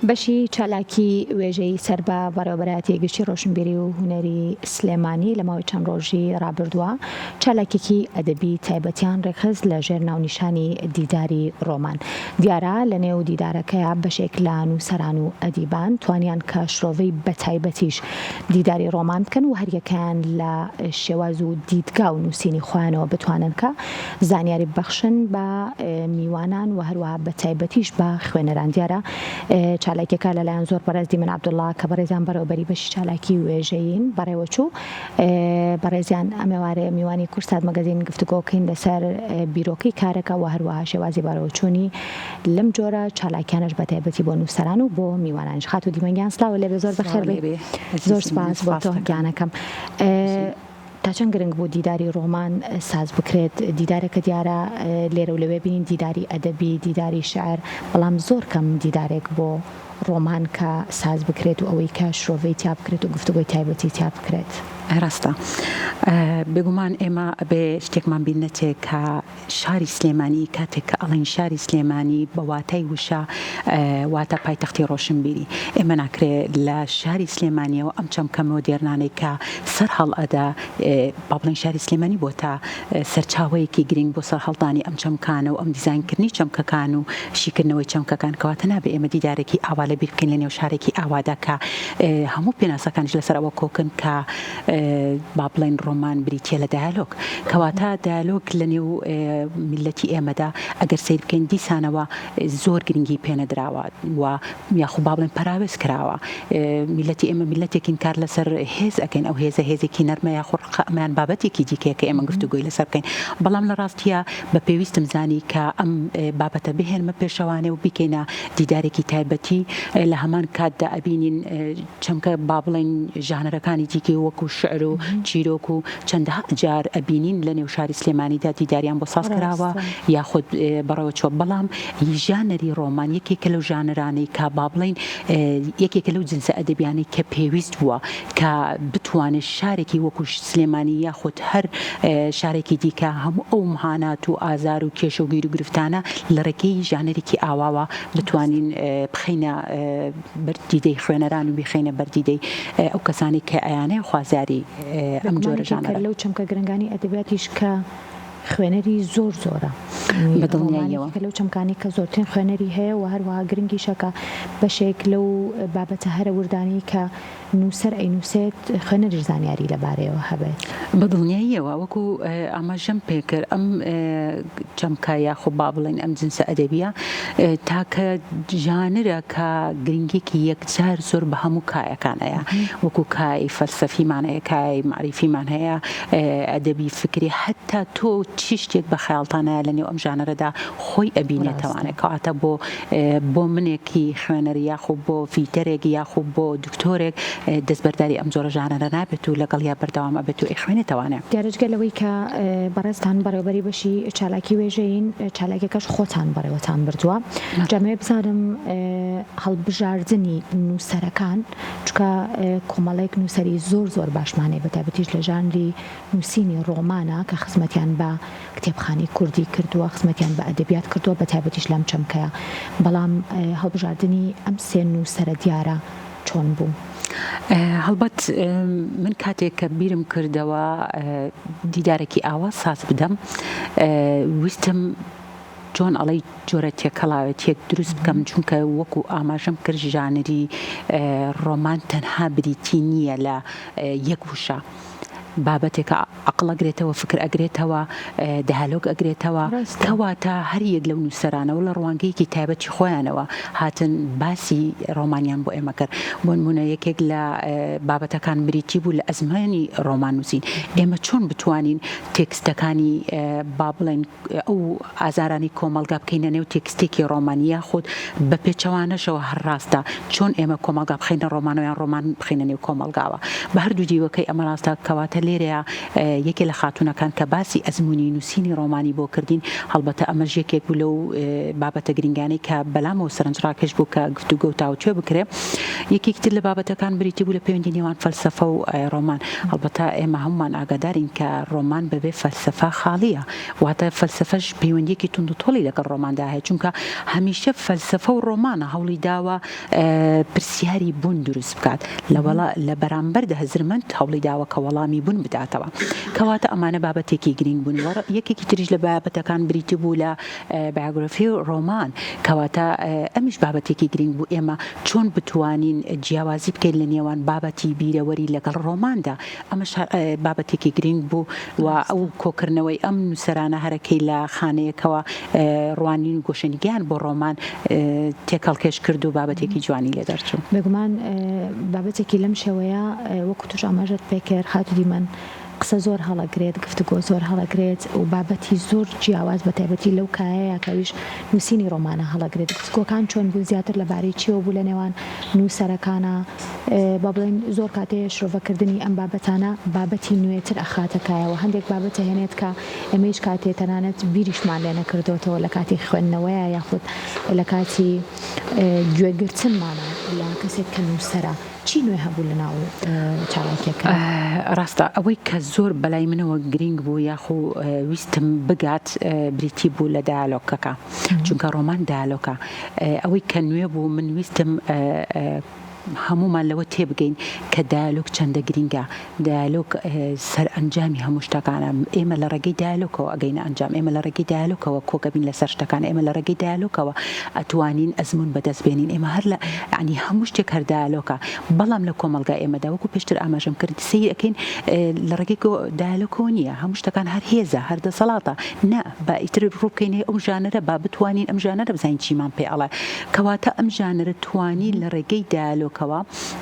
بەشی چالاکی وێژەیی سەر بە بەڕێوەبەرایەتی گشتی ڕۆشنبیری و هونەری سلێمانی لە ماوەی چەند ڕۆژی ڕابردووە چالاکیەکی ئەدەبی تایبەتیان ڕێکخست لە ژێر ناونیشانی دیداری ڕۆمان. دیارە لە نێو دیدارەکەیا بەشێک لە نووسەران و ئەدیبان توانیان کە شرۆڤەی بەتایبەتیش دیداری ڕۆمان بکەن و هەریەکەیان لە شێواز و دیدگا و نووسینی خۆیانەوە بتوانن کە زانیاری ببەخشن بە میوانان و هەروەها بەتایبەتیش بە خوێنەران. دیارە چالاکیەکە لەلایەن زۆر بەڕێز دیمەن عەبدوڵا کە بەڕێزیان بەڕێوەبەری بەشی چالاکی وێژەیین بەڕێوەچوو. بەڕێزیان ئەم ئێوارەیە میوانی کوردسات مەگەزین گفتوگۆکەین لەسەر بیرۆکەی کارەکە و هەروەها شێوازی بەڕێوەچوونی لەم جۆرە چالاکیانەش بەتایبەتی بۆ نووسەران و بۆ میوانانیش. خاتوو دیمەن گیان سڵاوت لێبێ زۆر بەخێر بێی. زۆر سپاس بۆ تۆ گیانەکەم. تا چەند گرنگ بوو دیداری ڕۆمان ساز بکرێت؟ دیدارەکە دیارە لێرە و لەوێ بینین دیداری ئەدەبی، دیداری شیعر، بەڵام زۆر کەم دیدارێک بۆ ڕۆمان کە ساز بکرێت و ئەوەی کە شرۆڤەی تیا بکرێت و گفتوگۆی تایبەتی تیا بکرێت. ڕاستە. بێگومان ئێمە ئەبێ شتێکمان بیر نەچێ کە شاری سلێمانی کاتێک کە ئەڵێین شاری سلێمانی بە واتای وشە واتە پایتەختی ڕۆشنبیری ئێمە ناکرێ لە شاری سلێمانیەوە ئەم چەمکە مۆدێرنانەی کە سەر هەڵ ئەدا با بڵێین شاری سلێمانی بۆتە سەرچاوەیەکی گرنگ بۆ سەرهەڵدانی ئەم چەمکانە و ئەم دیزاینکردنی چەمکەکان و شیکردنەوەی چەمکەکان کەواتە نابێ ئێمە دیدارێکی ئاوا لە بیر بکەین لە نێو شارێکی ئاوادا کە هەموو پێناسەکانیش لەسەر ئەوە کۆکن کە با بڵێین ڕۆمان بریتییە لە دایالۆگ. کەواتە دایالۆگ لە نێو میللەتی ئێمەدا ئەگەر سەیر بکەین دیسانەوە زۆر گرنگی پێنەدراوە و یاخو با بڵێن پەراوێز کراوە. میللەتی ئێمە میللەتێکین کار لەسەر هێز ئەکەین، ئەو هێزە هێزێکی نەرمە یاخو ڕەقە ئەمەیان بابەتێکی دیکەیە کە ئێمە گفتوگۆی لەسەر بکەین. بەڵام لە ڕاستییا بە پێویستم زانی کە ئەم بابەتە بهێنمە پێشەوانێ و بیکەینە دیدارێکی تایبەتی لە هەمان کاتدا ئەبینین چەمکە با بڵێین ژانەرەکانی دیکەی وەکو شعر و چیرۆک و چەندەها جار ئەبینین لە نێو شاری سلێمانیدا دیداریان بۆ ساز کراوە یاخود بەڕێوە چووە بەڵام ژانەری ڕۆمان یەکێکە لەو ژانەرانەی کە با بڵێین یەکێکە لەو جنسە ئەدەبیانەی کە پێویست بووە کە بتوانێت شارێکی وەکو سلێمانی یاخود هەر شارێکی دیکە هەموو ئەو مهانات و ئازار و کێشە و گیروگرفتانە لە ڕێگەی ژانەرێکی ئاواوە بتوانین بخەینە بەر دیدەی خوێنەران و بیخەینە بەر دیدەی ئەو کەسانەی کە ئەیانەوێ خوازیاری ئەم جۆرە ژانەرەن. یەکێکە لەو چەمکە گرنگانەی ئەدەبیاتیش کە خوێنەری زۆر زۆرە. بە دڵنیاییەوە. یەکێکە لەو چەمکانەی کە زۆرترین خوێنەری هەیە و هەروەها گرنگیشە کە بەشێک لەو بابەتە هەرە وردانەی کە نووسەر ئەینووسێت خوێنەریش زانیاری لەبارەیەوە هەبێت. بە دڵنیاییەوە وەکو ئاماژەم پێکرد ئەم چەمکە یاخۆ با بڵێین ئەم جنسە ئەدەبییە تاکە ژانرە کە گرنگیەکی یەکجار زۆر بە هەموو کایەکان ئەیا وەکو کای فەلسەفیمان هەیە کای مەعریفیمان هەیە ئەدەبی فکری حتا تۆ چی شتێک بە خەیاڵتانایە لە نێو ئەم ژانەرەدا خۆی ئەبینێتەوانێ کەواتە بۆ بۆ منێکی خوێنەر یاخو بۆ فیتەرێک یاخو بۆ دکتۆرێک دەستبەرداری ئەم جۆرە ژانەرە نابێت و لەگەڵیا بەردەوام ئەبێت و ئەیخوێنێتەوانێ. دیارە جگە لەوەی کە بەڕێزتان بەڕێوەبەری بەشی چالاکی وێژەیین، چالاکیەکەش خۆتان بەڕێوەتان بردووە. جا ئەمەوێ بزانم هەڵبژاردنی نووسەرەکان، چونکە کۆمەڵێک نووسەری زۆر زۆر باشمان هەیە بەتایبەتیش لە ژانری نووسینی ڕۆمانە کە خزمەتیان بە کتێبخانەی کوردی کردووە، خزمەتیان بە ئەدەبیات کردووە بەتایبەتیش لەم چەمکەیە. بەڵام هەڵبژاردنی ئەم سێ نووسەرە دیارە چۆن بوو؟ هەڵبەت من کاتێک کە بیرم کردەوە دیدارێکی ئاوا ساز بدەم، ویستم چۆن ئەڵێی جۆرە تێکەڵاوێتیەک دروست بکەم، چونکە وەکو ئاماژەم کرد ژانری ڕۆمان تەنها بریتی نییە لە یەک وشە. بابەتێکە عەقڵ ئەگرێتەوە، فکر ئەگرێتەوە، دایالۆگ ئەگرێتەوە، کەواتە هەر یەک لەو نووسەرانەوە لە ڕوانگەیەکی تایبەتی خۆیانەوە هاتن باسی ڕۆمانیان بۆ ئێمە کرد. بۆ نموونە یەکێک لە بابەتەکان بریتی بوو لە ئەزموونی ڕۆماننووسین. ئێمە چۆن بتوانین تێکستەکانی با بڵێین ئەو ئازارانەی کۆمەڵگا بکەینە نێو تێکستێکی ڕۆمانی یاخود بە پێچەوانەشەوە هەر ڕاستە چۆن ئێمە کۆمەڵگا بخەینە ڕۆمانەوە یان ڕۆمان بخەینە نێو کۆمەڵگاوە بە هەردوو دیوەکەی ئەمە ڕاستە کەواتە. لێرەیا یەکێ لە خاتوونەکان کە باسی ئەزموونی نووسینی ڕۆمانی بۆ کردین، هەڵبەتە ئەمەش یەکێک بوو لەو بابەتە گرینگانەی کە بەلامەوە سەرنجڕاکێش بوو کە گفتوگۆ و تاوتوێ بکرێ. یەکێکی تر لە بابەتەکان بریتی بوو لە پەیوەندی نێوان فەلسەفە و ڕۆمان. هەڵبەتە ئێمە هەموومان ئاگادارین کە ڕۆمان بەبێ فەلسەفە خاڵییە. واتە فەلسەفەش پەیوەندییەکی توندوتۆڵی لەگەڵ ڕۆماندا هەیە، چونکە هەمیشە فەلسەفە و ڕۆمانە هەوڵی داوە پرسیاری بوون دروست بکات، لە بەرامبەردا هزرمەند هەوڵی داوە کە وەڵامی بوون بداتەوە. کەواتە ئەمانە بابەتێکی گرینگ بوون. یەکێکی تریش لە بابەتەکان بریتی بوو لە بایۆگرافی و ڕۆمان، کەواتە ئەمیش بابەتێکی گرینگ بوو، ئێمە چۆن بتوانین جیاوازی بکەین لە نێوان بابەتی بیرەوەری لەگەڵ ڕۆماندا، ئەمەش بابەتێکی گرینگ بوو و ئەو کۆکردنەوەی ئەم نووسەرانە هەرەکەی لە خانەیەکەوە ڕوانین و گۆشەنیگایان بۆ ڕۆمان تێکەڵکێش کرد و بابەتێکی جوانی لێ دەرچوو. بێگومان بابەتێکی لەم شێوەیە وەکو تۆش ئاماژەت پێکرد خاتوو دیمەن، قسە زۆر هەڵەگرێت، گفتوگۆ زۆر هەڵەگرێت و بابەتی زۆر جیاواز بە تایبەتی لەو کایەیە کە ئەویش نووسینی ڕۆمانە هەڵەگرێت. گفتوگۆکان چۆن بوون؟ زیاتر لە بارەی چییەوە بوو لە نێوان نووسەرەکانا؟ با بڵێین زۆر کاتێ شرۆڤەکردنی ئەم بابەتانە بابەتی نوێتر ئەخاتە کایەوە، هەندێک بابەت ئەهێنێت کە ئێمە هیچ کاتێ تەنانەت بیریشمان لێ نەکردۆتەوە لە کاتی خوێندنەوەیا یاخود لە کاتی گوێگرتنمانا لە کەسێک کە نووسەرە. چی نوێ هەبوو لە ناو چالاکیەکە؟ ڕاستە ئەوەی کە زۆر بەلای منەوە گرینگ بوو یاخو ویستم بگات بریتی بوو لە دایالۆگەکە چونکە ڕۆمان دایالۆگە ئەوەی کە نوێ بوو من ویستم هەموومان لەوە تێبگەین کە دایالۆگ چەندە گرینگە دایالۆگ سەرئەنجامی هەموو شتەکانە ئێمە لە ڕێگەی دایالۆگەوە ئەگەینە ئەنجام ئێمە لە ڕێگەی دایالۆگەوە کۆک ئەبین لەسەر شتەکان ئێمە لە ڕێگەی دایالۆگەوە ئەتوانین ئەزموون بەدەست بێنین ئێمە هەر لە یانی هەموو شتێک هەر دایالۆگە بەڵام لە کۆمەڵگای ئێمەدا وەکو پێشتر ئاماژەم کرد سەیر ئەکەین لە ڕێگەی دایالۆگەوە نییە هەموو شتەکان هەر هێزە هەر دەسەڵاتە نا با ئیتر ڕوو بکەینە ئەو ژانەرە با بتوانین ئەم ژانەرە بزانین چیمان پێ ئەڵێ کەواتە ئەم ژانەرە توانی لە ڕێگەی دایالۆگەوە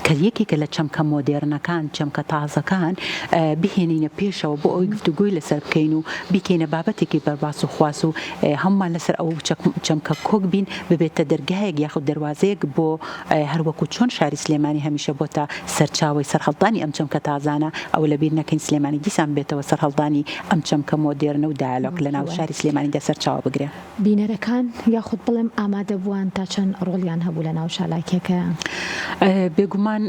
کە یەکێکە لە چەمکە مۆدێرنەکان، چەمکە تازەکان، بهێنینە پێشەوە بۆ ئەوەی گفتوگۆی لەسەر بکەین و بیکەینە بابەتێکی بەرباس و خواس و هەموومان لەسەر ئەو چەمکە کۆک بین، ببێتە دەرگایەک یاخود دەروازەیەک بۆ هەر وەکو چۆن شاری سلێمانی هەمیشە بۆتە سەرچاوەی سەرهەڵدانی ئەم چەمکە تازانە، ئەوە لەبیر نەکەین سلێمانی دیسان ببێتەوە سەرهەڵدانی ئەم چەمکە مۆدێرنە و دایالۆگ لەناو شاری سلێمانیدا سەرچاوە بگرێ. بینەرەکان یاخود بڵێم ئامادەبووان تا چەند ڕۆڵیان هەبوو لە ناو چالاکیەکەیان؟ بێگومان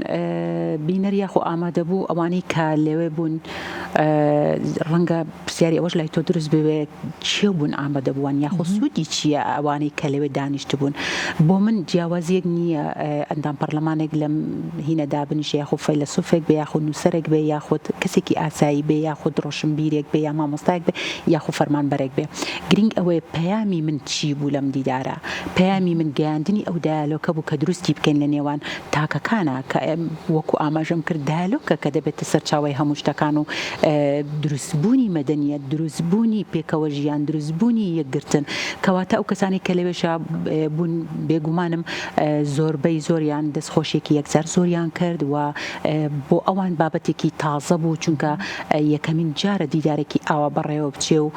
بینەر یاخۆ ئامادەبوو ئەوانەی کە لەوێ بوون ڕەنگە پرسیاری ئەوەش لای تۆ دروست بوێ کێ بوون ئامادەبووان یاخۆ سوودی چییە ئەوانەی کە لەوێ دانیشتبوون بۆ من جیاوازیەک نییە ئەندام پەرلەمانێک لەم هینە دابنیشێ یاخۆ فەیلەسوفێک بێ یاخود نووسەرێک بێ یاخود کەسێکی ئاسایی بێ یاخود ڕۆشنبیرێک بێ یا مامۆستایەک بێ یاخۆ فەرمانبەرێک بێ گرینگ ئەوەیە پەیامی من چی بوو لەم دیدارە؟ پەیامی من گەیاندنی ئەو دایالۆکە بوو کە دروستی بکەین لە نێوان تاکەکانا کە وەکو ئاماژەم کرد دایالۆکە کە دەبێتە سەرچاوەی هەموو شتەکان و دروستبوونی مەدەنیەت، دروستبوونی پێکەوە ژیان، دروستبوونی یەکگرتن. کەواتە ئەو کەسانەی کە لەوێشا بوون بێگومانم زۆربەی زۆریان دەستخۆشیەکی یەکجار زۆریان کرد و بۆ ئەوان بابەتێکی تازە بوو چونکە یەکەمین جارە دیدارێکی ئاوا بەڕێوە بچێ و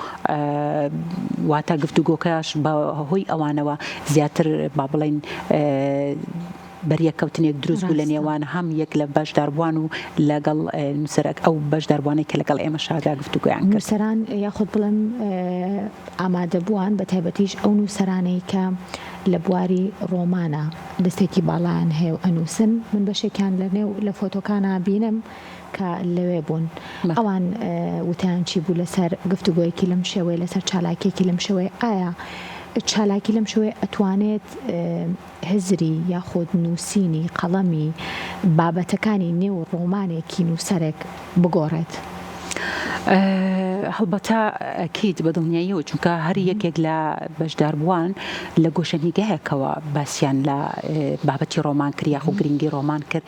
واتە گفتوگۆکەش بە هۆی ئەوانەوە زیاتر با بڵێین بەریەککەوتنێک دروست بوو لە نێوان هەم یەک لە بەشداربووان و لەگەڵ نووسەرەک ئەو بەشداربووانەی کە لەگەڵ ئێمە شادا گفتوگۆیان کرد. نووسەران یاخود بڵێم ئامادەبووان بە تایبەتیش ئەو نووسەرانەی کە لە بواری ڕۆمانە دەستێکی باڵایان هەیە و ئەنووسن من بەشێکیان لە نێو لە فۆتۆکانا بینم کە لەوێ بوون ئەوان وتیان چی بوو لەسەر گفتوگۆیەکی لەم شێوەیە لەسەر چالاکیەکی لەم شێوەیە ئایا چالاکی لەم شێوەیە ئەتوانێت هزری یاخود نووسینی قەڵەمی بابەتەکانی نێو ڕۆمانێکی نووسەرێک بگۆڕێت؟ هەڵبەتە ئەکید بە دڵنیاییەوە چونکە هەر یەکێک لە بەشداربووان لە گۆشەنیگایەکەوە باسیان لە بابەتی ڕۆمان کرد یاخو گرنگی ڕۆمان کرد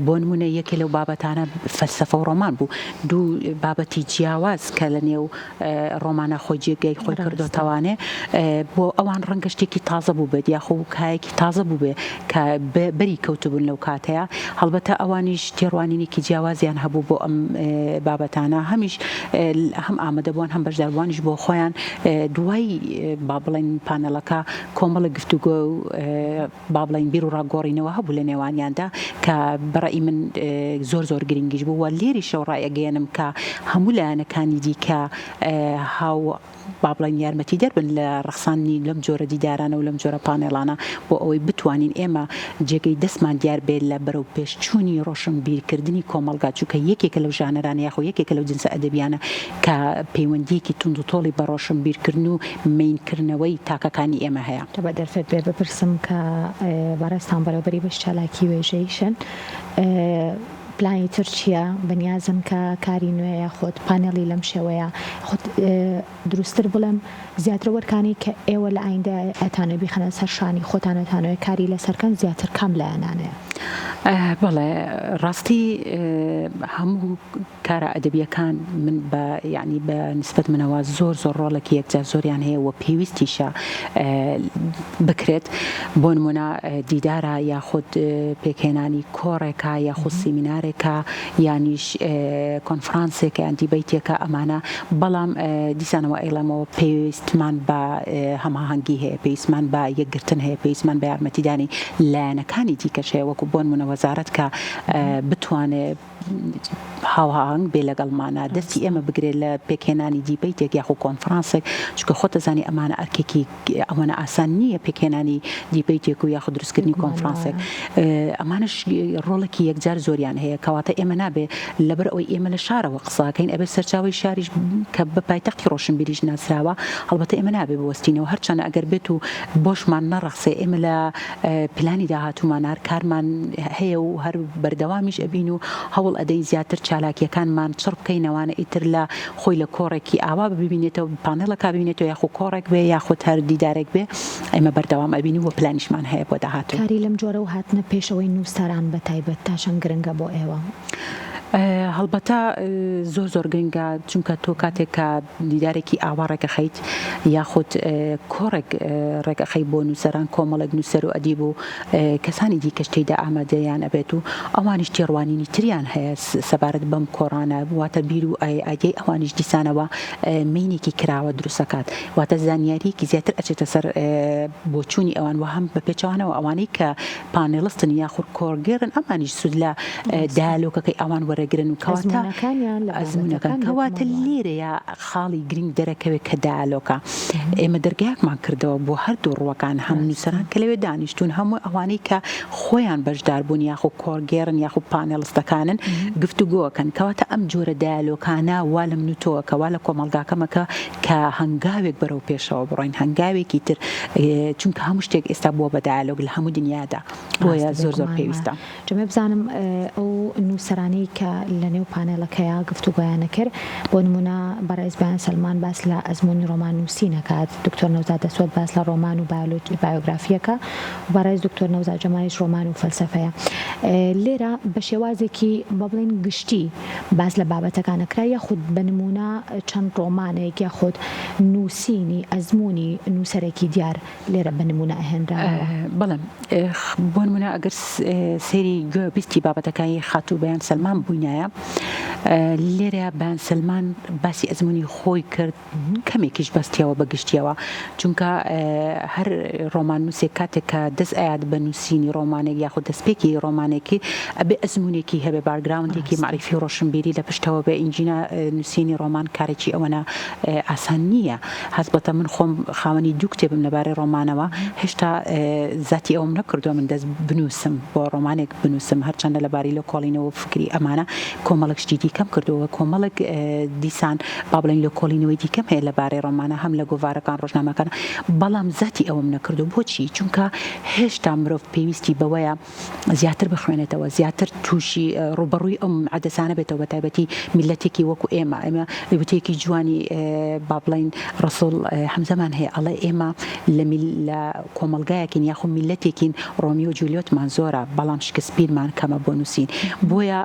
بۆ نمونە یەکێ لەو بابەتانە فەلسەفە و ڕۆمان بوو دوو بابەتی جیاواز کە لە نێو ڕۆمانە خۆی جێگەی خۆی کردۆتەوانێ بۆ ئەوان ڕەنگە شتێکی تازە بوو بێت یاخو کایەکی تازە بوو بێ کە بەری کەوتبوون لەو کاتەیا هەڵبەتە ئەوانیش تێڕوانینێکی جیاوازیان هەبوو بۆ ئەم بابەتانە هەمیش. هەم ئامادەبووان هەم بەشداربووانیش بۆ خۆیان دوای با بڵێین پانێڵەکە کۆمەڵێک گفتوگۆ و با بڵێین بیروڕا گۆڕینەوە هەبوو لە نێوانیاندا کە بە ڕەئی من زۆر زۆر گرنگیش بوو و لێریشەوە ڕایئەگەیەنم کە هەموو لایەنەکانی دیکە هاو با بڵێین یارمەتیدەر بن لە ڕەخساندنی لەم جۆرە دیدارانە و لەم جۆرە پانێڵانە بۆ ئەوەی بتوانین ئێمە جێگەی دەستمان دیار بێت لە بەرەو پێشچوونی ڕۆشنبیرکردنی کۆمەڵگا چونکە یەکێکە لەو ژانەرانە یاخۆ یەکێکە لەو جنسە ئەدەبیانە کە پەیوەندییەکی توندوتۆڵی بە ڕۆشنبیرکردن و مەینکردنەوەی تاکەکانی ئێمە هەیە. با دەرفەت بێ بپرسم کە بەڕێزتان بەڕێوەبەری بەشی چالاکی وێژەییشن، پلانی تر چییە؟ بەنیازن کە کاری نوێ یاخود پانێڵی لەم شێوەیە یاخود دروستتر بڵێم زیاتر ئەو ئەرکانەی کە ئێوە لە ئایندە ئەتانەوێ بیخەنە سەر شانی خۆتان ئەتانەوێ کاری لەسەر کەن زیاتر کام لایەنانەیە؟ بەڵێ ڕاستی هەموو کارە ئەدەبییەکان من بە یەعنی بە نیسبەت منەوە زۆر زۆر ڕۆڵێکی یەکجار زۆریان هەیە و پێویستیشە بکرێت بۆ نمونە دیدارە یاخود پێکهێنانی کۆڕێکە یاخود سیمینارێکە یانیش کۆنفرانسێکە یان دیبەیتێکە ئەمانە بەڵام دیسانەوە ئەیڵێمەوە پێویستمان بە هەماهەنگی هەیە پێویستمان بە یەکگرتن هەیە پێویستمان بە یارمەتیدانی لایەنەکانی دیکەش هەیە وەکو بۆ نمونە وەزارەت کە بتوانێ هاوئاهەنگ بێ لەگەڵمانا دەستی ئێمە بگرێت لە پێکهێنانی دیبەیتێک یاخو کۆنفرانسێک چونکە خۆت دەزانی ئەمانە ئەرکێکی ئەوەنە ئاسان نییە پێکهێنانی دیبەیتێک و یاخود دروستکردنی کۆنفرانسێک ئەمانەش ڕۆڵێکی یەکجار زۆریان هەیە کەواتە ئێمە نابێ لەبەر ئەوەی ئێمە لە شارەوە قساکەین ئەبێ سەرچاوەی شاریش کە بە پایتەختی ڕۆشنبیریش ناسراوە هەڵبەتە ئێمە نابێ بوەستینەوە هەرچەندە ئەگەر بێت و بۆشمان نەڕەخسێ ئێمە لە پلانی داهاتوومان هەر کارمان هەیە و هەر بەردەوامیش ئەبین و هەوڵ ئەدەین زیاتر چالاکیەکانمان چڕ بکەینەوانە ئیتر لە خۆی لە کۆڕێکی ئاوا ببینێتەوە پانێڵەکە ببینێتەوە یاخو کۆڕێک بێ یاخود هەر دیدارێک بێ ئێمە بەردەوام ئەبین و پلانیشمان هەیە بۆ داهاتوو. کاری لەم جۆرە و هاتنە پێشەوەی نووسەران بە تایبەت تا چەند گرنگە بۆ ئێوە؟ هەڵبەتە زۆر زۆر گرنگە چونکە تۆ کاتێک کە دیدارێکی ئاوا ڕێکەخەیت یاخود کۆڕێک ڕێکەخەی بۆ نووسەران کۆمەڵێک نووسەر و ئەدیب و کەسانی دیکەش تێیدا ئامادەیان ئەبێت و ئەوانیش تێڕوانینی تریان هەیە سەبارەت بەم کۆڕانە واتە بیر و ئایدیای ئەوانیش دیسانەوە مەینێکی کراوە دروستەکات واتە زانیاریەکی زیاتر ئەچێتە سەر بۆچوونی ئەوان و هەم بە پێچەوانەوە ئەوانەی کە پانێڵستن یاخود کۆڕگێڕن ئەمانیش سوود لە دایالۆگەکەی ئەوان وەرەگرن و کەواتە ئەزموونەکان کەواتە لێرەیە خاڵی گرنگ دەرەکەوێت کە دایالۆگە ئێمە دەرگایەکمان کردەوە بۆ هەردوو ڕووەکان هەم نووسەران کە لەوێ دانیشتوون هەموو ئەوانەی کە خۆیان بەشدار بوون یاخود کۆڕگێڕن یاخود پانێڵستەکانن گفتوگۆکەن کەواتە ئەم جۆرە دایالۆکانە وا لە من و تۆکە وا لە کۆمەڵگاکەمەکە کە هەنگاوێک بەرەو پێشەوە بڕۆین هەنگاوێکی تر چونکە هەموو شتێک ئێستا بووە بە دایالۆگ لە هەموو دنیادا بۆیە زۆر زۆر پێویستە. جەمێ بزانم ئەو نووسەرانەی کە لە نێو پانێڵەکەیا گفتوگۆیان ئەکرد بۆ نموونە بەڕێز بەیان سەلمان باس لە ئەزموونی ڕۆمان نووسین ئەکات، دکتۆر نەوزاد دەسوەت باس لە ڕۆمان و بایۆگرافییەکە و بەڕێز دکتۆر نەوزاد جەمالیش ڕۆمان و فەلسەفەیە. لێرە بە شێوازێکی با بڵێین گشتی باس لە بابەتەکان ئەکرا یاخود بە نموونە چەند ڕۆمانێک یاخود نووسینی ئەزموونی نووسەرێکی دیار لێرە بە نموونە ئەهێنرانەوە؟ بەڵێ بۆ نموونە ئەگەر سەیری گوێ بیستی بابەتەکانی خاتوو بەیان سەلمان بووینایە لێرە بەیان سەلمان باسی ئەزموونی خۆی کرد کەمێکیش بەستیەوە بە گشتیەوە چونکە هەر ڕۆماننووسێک کاتێک کە دەست ئەیات بە نووسینی ڕۆمانێک یاخود دەستپێکی ڕۆمانێکی ئەبێ ئەزموونێکی هەبێ باکگراوندێکی مەعریفی و ڕۆشنبیری لە پشتەوە بێ ئینجینا نووسینی ڕۆمان کارێکی ئەوەنە ئاسان نییە هەڵبەتە من خۆم خاوەنی دوو کتێبم لەبارەی ڕۆمانەوە هێشتا زاتی ئەوەم نەکردووە من دەست بنووسم بۆ ڕۆمانێک بنووسم هەرچەندە لەبارەی لێکۆڵینەوە و فکری ئەمانە کۆمەڵێک شتی دیکەم کردووە کۆمەڵێک دیسان با بڵێین لێکۆڵینەوەی دیکەم هەیە لەبارەی ڕۆمانە هەم لە گۆڤارەکان ڕۆژنامەکان بەڵام زاتی ئەوەم نەکردووە بۆچی چونکە هێشتا مرۆڤ پێویستی بەوەیە زیاتر بخوێنێتەوە زیاتر تووشی ڕووبەڕووی ئەم عەدەسانە بێتەوە بە تایبەتی میللەتێکی وەکو ئێمە ئێمە وتەیەکی جوانی با بڵێین ڕەسوڵ حەمزەمان هەیە ئەڵێ ئێمە لە لە کۆمەڵگایەکین یاخو میللەتێکین ڕۆمیۆ جولیۆتمان زۆرە بەڵام شکسپیرمان کەمە بۆ نووسین بۆیە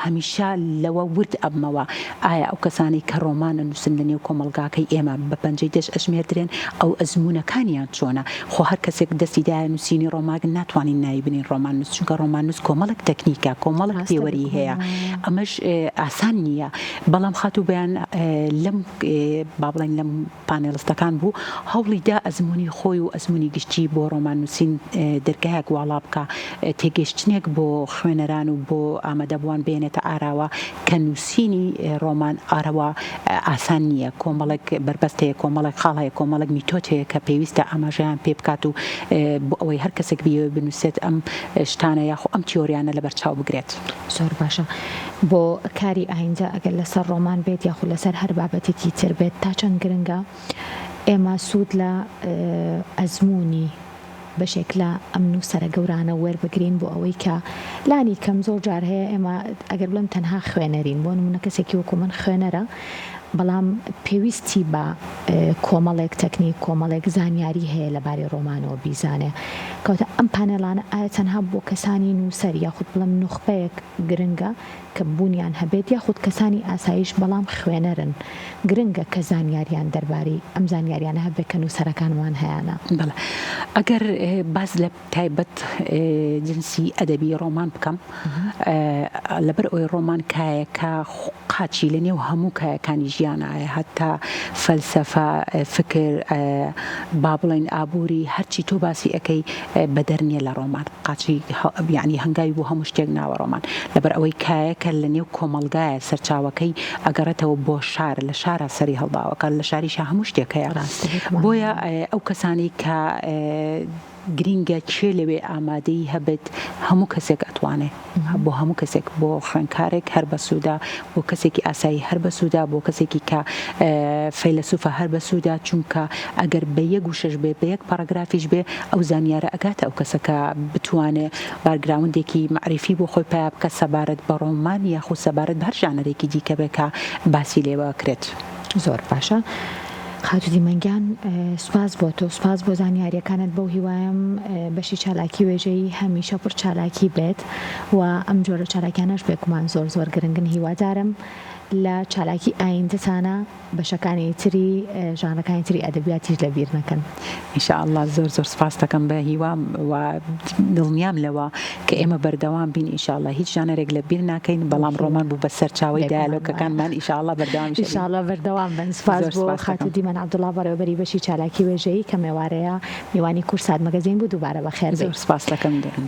هەمیشە لەوە. لەوە ورد ئەبمەوە ئایا ئەو کەسانەی کە ڕۆمان ئەنووسن لە نێو کۆمەڵگاکەی ئێمە بە پەنجەی دەست ئەژمێردرێن ئەو ئەزموونەکانیان چۆنە؟ خۆ هەر کەسێک دەستی دایە نووسینی ڕۆمان ناتوانین ناوی بنێین ڕۆماننووس چونکە ڕۆماننووس کۆمەڵێک تەکنیکە کۆمەڵێک ڕاستە پێوەری بێگومان هەیە وایە. ئەمەش ئاسان نییە بەڵام خاتوو بەیان لەم با بڵێین لەم پانێڵستەکان بوو، هەوڵی دا ئەزموونی خۆی و ئەزموونی گشتی بۆ ڕۆماننووسین دەرگایەک واڵا بکا، تێگەیشتنێک بۆ خوێنەران و بۆ ئامادەبووان بهێنێتە ئاراوە کە نووسینی ڕۆمان ئارەوا ئاسان نییە، کۆمەڵێک بەربەست هەیە، کۆمەڵێک خاڵ هەیە، کۆمەڵێک میتۆد هەیە کە پێویستە ئاماژەیان پێ بکات و بۆ ئەوەی هەر کەسێک بیەوێت بنووسێت ئەم شتانە یاخۆ ئەم تیۆریانە لەبەرچاو بگرێت. زۆر باشە. بۆ کاری ئایندە ئەگەر لەسەر ڕۆمان بێت یاخود لەسەر هەر بابەتێکی تر بێت تا چەند گرنگە ئێمە سوود لە ئەزموونی بەشێک لە ئەم نووسەرە گەورانە وەربگرین بۆ ئەوەی کە لانی کەم زۆر جار هەیە ئێمە ئەگەر بڵێم تەنها خوێنەرین بۆ نموونە کەسێکی وەکو من خوێنەرە بەڵام پێویستی بە کۆمەڵێک تەکنیک، کۆمەڵێک زانیاری هەیە لەبارەی ڕۆمانەوە بیزانێ. کەواتە ئەم پانێڵانە ئایا تەنها بۆ کەسانی نووسەر یاخود بڵێم نوخبەیەک گرنگە کە بوونیان هەبێت یاخود کەسانی ئاساییش بەڵام خوێنەرن گرنگە کە زانیاریان دەربارەی ئەم زانیاریانە هەبێت کە نووسەرەکانمان هەیانە؟ بەڵێ ئەگەر باس لە تایبەت جنسی ئەدەبی ڕۆمان بکەم لەبەر ئەوەی ڕۆمان کایەکە قاچی لە نێو هەموو کایەکانی ژیانایە هەتا فەلسەفە فکر با بڵێین ئابووری هەرچی تۆ باسی ئەەکەی بەدەر نییە لە ڕۆمان قاچی یعنی هەنگاوی بۆ هەموو شتێک ناوە ڕۆمان لەبەر ئەوەی کایەکە لە نێو کۆمەڵگایە سەرچاوەکەی ئەگەڕێتەوە بۆ شار لە شارە سەری هەڵداوەکە لە شاریشا هەموو شتێک هەیە بۆیە ئەو کەسانی کە گرینگە کێ لەوێ ئامادەیی هەبێت هەموو کەسێک ئەتوانێ بۆ هەموو کەسێک بۆ خوێنکارێک هەر بەسوودە بۆ کەسێکی ئاسایی هەر بەسوودە بۆ کەسێکی کە فەیلەسوفە هەر بەسوودە چونکە ئەگەر بە یەک وشەش بێ بە یەک پەڕەگرافیش بێ ئەو زانیارە ئەگاتە ئەو کەسە کە بتوانێ background ێکی مەعریفی بۆ خۆی پەیا بکە سەبارەت بە ڕۆمان یاخود سەبارەت بە هەر ژانەرێکی دیکە بێ کە باسی لێوە کرێت. زۆر باشە خاتوو دیمەن گیان سوپاس بۆ تۆ سوپاس بۆ زانیاریەکانت بەو هیوایەم بەشی چالاکی وێژەیی هەمیشە پڕ چالاکی بێت و ئەم جۆرە چالاکیانەش بێگومان زۆر زۆر گرنگن هیوادارم لە چالاکی ئایندەتانە بەشەکانی تری ژانرەکانی تری ئەدەبیاتیش لەبیر نەکەن. ان شاء اللە زۆر زۆر سوپاست دەکەم بە هیوام و دڵنیام لەوە کە ئێمە بەردەوام بین ان شاء اللە هیچ ژانەرێک لە بیر ناکەین بەڵام ڕۆمان بوو بە سەرچاوەی دایالۆگەکانمان ان شاء اللە بەردەوامیش ئەبین. ان شاء اللە بەردەوام بن. سوپاس زۆر بۆ سوپاست خاتوو دەکەم. دیمەن عەبدوڵا بەڕێوەبەری بەشی چالاکی وێژەیی کە مێوارەیە میوانی کوردسات مەگەزین بوو دووبارە بەخێر زۆر بێی. سوپاست دەکەم.